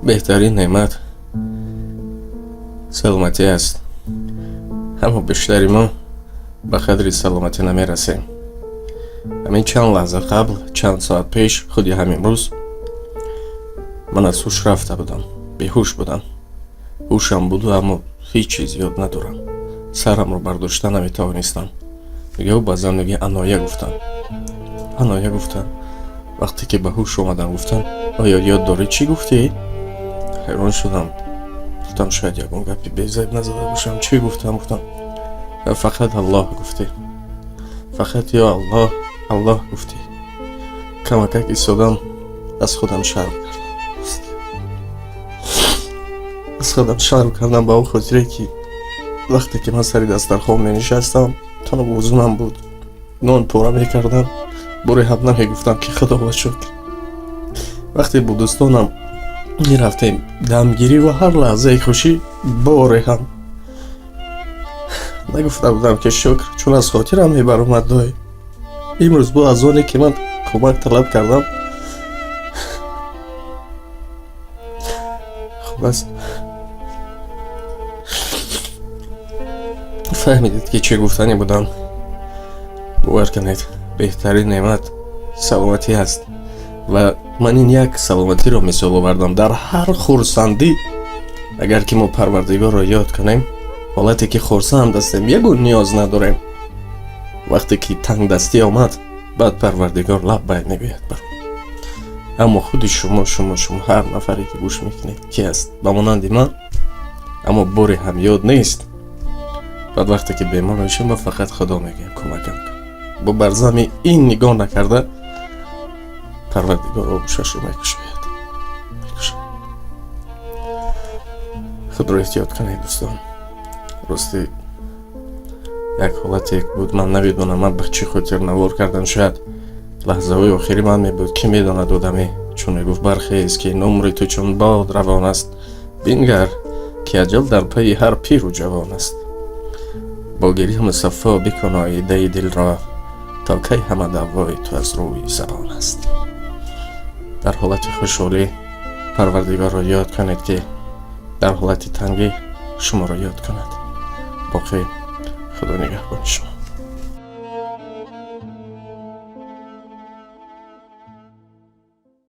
Беҳтарин неъмат саломатӣ аст. Аммо бештари мо ба қадри саломатӣ намерасем. Ҳамин чанд лаҳза қабл, чанд соат пеш, худи ҳамин рӯз ман аз ҳуш рафта будам, беҳуш будам. Ҳушам буду, аммо ҳеҷ чиз ёд надорам. Сарамро бардошта наметавонистам. Мега, баъзан мега, Аноя гуфтам. Аноя гуфтам. Вақте ки ба ҳуш омадам, гуфтам: «Оё ёд дорӣ, чӣ гуфтӣ?» Ҳайрон шудам. Гуфтам, шояд ягон гапи безайб назада бошам. Чӣ гуфтам? Гуфтам, фақат Аллоҳ гуфтӣ. Фақат ё Аллоҳ, Аллоҳ гуфтӣ. Камакак истодам, аз худам шарм кардам. Аз худам шарм кардам ба он хотире, ки вақте ки ман сари дастархон менишастам, танаввузунам буд, нон пора мекардам, боре ҳам намегуфтам, ки Худо шукр. Вақте бо дӯстонам мерафтем дамгирӣ ва ҳар лаҳзаи хушӣ, боре ҳам нагуфта будам, ки шукр, чун аз хотирам мебаромад доим. Имрӯз бо аз оне ки ман кӯмак талаб кардам, хулас, фаҳмидед, ки чӣ гуфтанӣ будам. Бовар кунед, беҳтарин неъмат саломатӣ аст ва ман ин як саломатиро мисол овардам. Дар ҳар хурсандӣ агар ки мо Парвардигорро ёд кунем, ҳолате ки хурсанд ҳастем, ягон ниёз надорем, вақте ки тангдастӣ омад, баъд Парвардигор лаббай мегӯяд бар. Аммо худи шумо, шумо, шумо, ҳар нафаре ки гӯш мекунед, ки аст ба монанди ман, аммо боре ҳам ёд нест. Баъд вақте ки бемор мешавем, ба фақат Худо мегӯем, кӯмакам кун. Бо барзами ин нигоҳ накарда, Парвардигор оғӯшашро мекушояд, мекушояд. Худро эҳтиёт кунед, дӯстон. Ростӣ, як ҳолате буд, ман намедонам, ман ба чӣ хотир навор кардам. Шояд лаҳзаҳои охири ман мебуд, кӣ медонад. Одаме чун мегуфт: «Бархез, ки умри ту чун бод равон аст, бингар, ки аҷал дар пайи ҳар пиру ҷавон аст. Бо гиря мусаффо бикун оидаи дилро, то кай ҳама даъвои ту аз рӯи забон аст». Дар ҳолати хушҳолӣ Парвардигорро ёд кунед, ки дар ҳолати тангӣ шуморо ёд кунад. Боқӣ Худо нигаҳбони шумо.